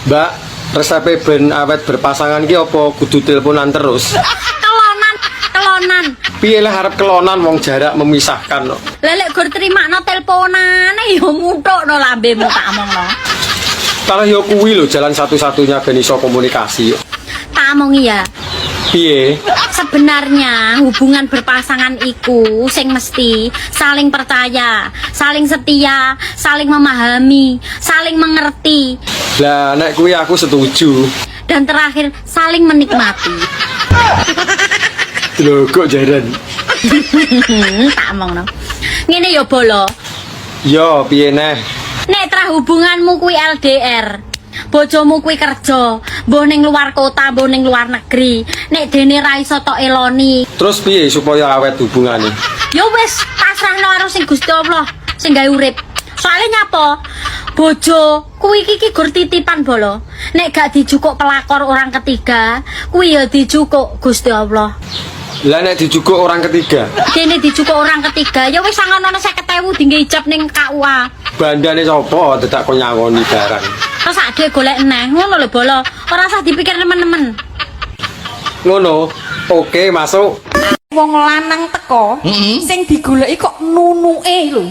Mbak, resepe ben awet berpasangan ki apa kudu teleponan terus? Kelonan, kelonan. Piye lah arep kelonan wong jarak memisahkan kok. Lah lek gur trimakno teleponane ya muthukno lambemu tak omongno. Kalau yo kuwi lho jalan satu-satunya ben iso komunikasi. Tak omongi ya. Piye? Sebenarnya hubungan berpasangan iku sing mesti saling percaya, saling setia, saling memahami, saling mengerti, Lah nek kuwi aku setuju. Dan terakhir saling menikmati. Lho kok jaran. Tak omongno. Ngene ya bolo. Yo piye neh? Nek trah hubunganmu kuwi LDR, bojomu kuwi kerja, mbuh ning luar kota, mbuh ning luar negeri, nek dene ra iso tok eloni, Terus piye supaya awet hubungane? Ya wis pasrahno karo sing Gusti Allah sing gawe urip. Soale nyapa? Bojo kuwi iki ki gur titipan bolo. Nek gak dijukuk pelakor orang ketiga, kuwi ya dijukuk Gusti Allah. Lah nek dijukuk orang ketiga, Dene dijukuk orang ketiga, ya wis sangono 50.000 dingge ijab ning KUA. Bandane sapa dadak kon nyangoni barang. Terus ade golek neh, ngono lho bolo. Ora usah dipikir nemen-nemen. Ngono. Oke, masuk. Wong lanang teko, sing digoleki kok nunuke lho.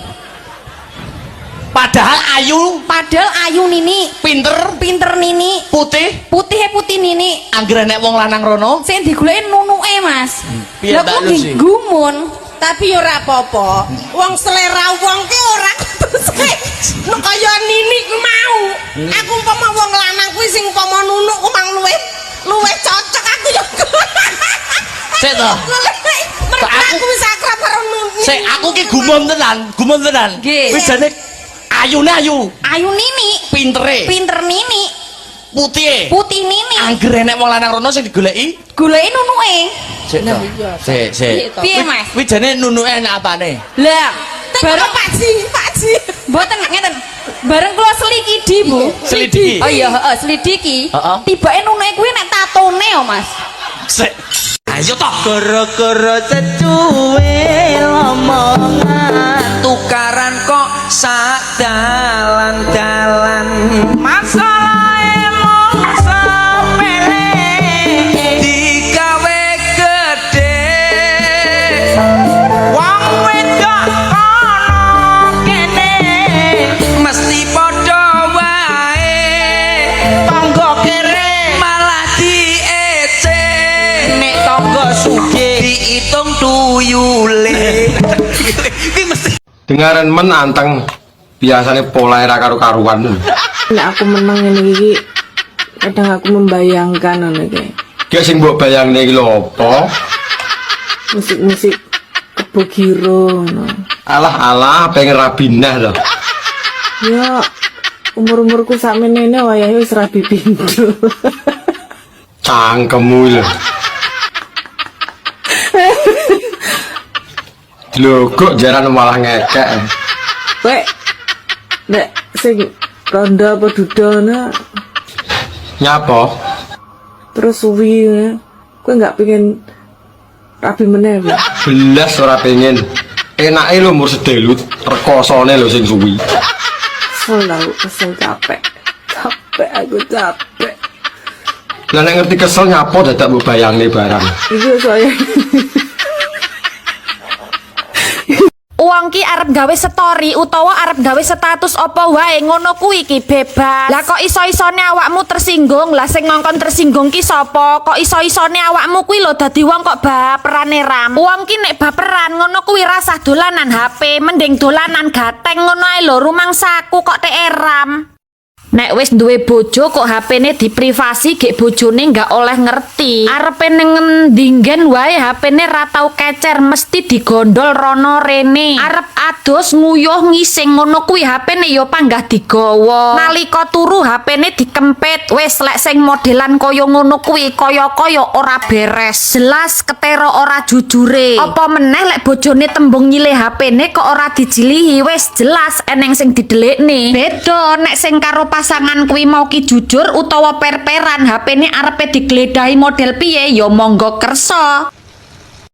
Padahal ayu, Padahal ayu nini, pinter, pinter nini, putih, putih putih nini. Anggere nek wong lanang rono, Sing digoleki nunuke, Mas. Piye, Lah Mbak kok Lucy? gumun. Tapi ya ora apa-apa. Wong selera wong ki ora kudu sing nek kaya Nini ku mau. Aku umpama wong lanang kuwi sing umpama nunuk ku mang luwih luwih cocok aku ya. Sik to. Mergo Aku- aku wis akrab karo Nuni. Sik aku ki gumun tenan, gumun tenan. Nggih. Wis jane ayune ayu, Ayu nini, pintere, pinter nini, putih. Putih nini. Anggere nek wong lanang rono sing digoleki Goleki nunuke. Sik to. Sik, sik. Piye, Mas? Kuwi jane nunuke enak apane? Lah, Bareng Pak Ji, Pak Ji. Mboten ngeten. Bareng kula selidiki, Bu. Selidiki. Oh iya, heeh, selidiki. Heeh. Tibake nunuke kuwi nek tatone yo, Mas. Sik. Ayo toh. Goro-goro secuwe omongan tukaran kok sak dalan-dalan masalahe mung sepele digawe gedhe wong wedok kono kene mesti padha wae tangga kere malah diece nek tangga sugih diitung tuyule. Iki mesti Dengaran men anteng biasanya pola era karu-karuan. Nek aku menang ini iki kadang aku membayangkan ngono iki. Gak sing mbok bayangne iki lho apa? Musik-musik Kebo Giro ngono. Alah alah pengen rabinah to. Ya umur-umurku sakmenene wayahe wis rabi pindho. Cangkemmu lho. Lho kok jaran malah ngekek. Wek nek sing rondo apa duda ngono Nyapa? Terus suwi ngono. Kowe nggak pengen rabi meneh kowe? Belas ora pengen. Enake lho umur sedelut, rekosone lho sing suwi. Kesel tau, kesel capek. Capek aku capek. Lah nek ngerti kesel nyapa dadak mbok bayangne barang. Iku soalnya Wong ki arep gawe story utawa arep gawe status apa wae ngono kuwi ki bebas. Lah kok iso-isone awakmu tersinggung? Lah sing ngongkon tersinggung ki sapa? Kok iso-isone awakmu kuwi lho dadi wong kok baperane ram. Wong ki nek baperan ngono kuwi rasah dolanan HP, mending dolanan gateng ngono ae lho, rumangsaku kok tek ram. Nek wis duwe bojo kok HP-ne diprivasi gek bojone nggak oleh ngerti. Arepe ning ngendi nggen wae HP-ne ra tau kecer mesti digondol rono rene. Arep adus nguyuh ngising ngono kuwi HP-ne ya panggah digawa. Nalika turu HP-ne dikempit. Wis lek sing modelan kaya ngono kuwi kaya-kaya ora beres. Jelas ketero ora jujure. Apa meneh lek bojone tembung nyilih HP-ne kok ora dijilihi wis jelas eneng sing didelikne. Beda nek sing karo pasangan kuwi mau ki jujur utawa per-peran HP-ne arepe digledahi model piye ya monggo kersa.